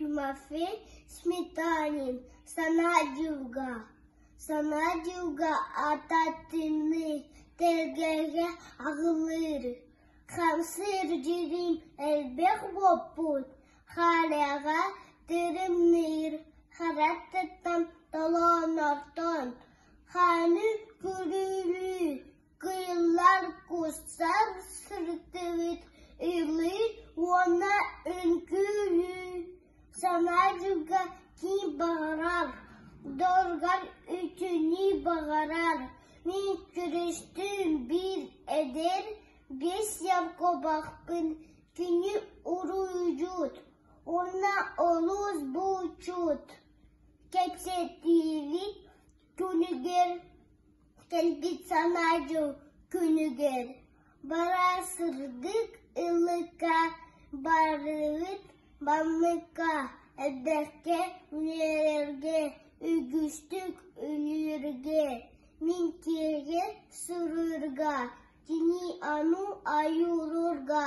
Тимофей Сметанин «Саҥа дьылга». Саҥа дьылга ататыны тэлгэһэ аҕылыыр, хамсыыр дьиҥ элбэх буолбут, хараҕа тырымныыр, харахтыттан толооннортон хааны күрүлүү Кыыллар куссар сырыттыбыт, ыллыы уонна үҥкүүлүү. Саҥа дьылга ким баҕарар, доргар үтүөнү баҕарар. Мин көрүстүм биир эдэр, биэс якобахпын, кини уруйдьут уонна олус булчут. Кэпсэтиибит күнүгэр кэлбит Саҥа дьыл күнүгэр бара сырдык ыллыкка барыбыт манныкка элбэххэ үөрэргэ, үгүстүк үлүүргэ, мин киһи суруйарга, кини ону ойуулуурга.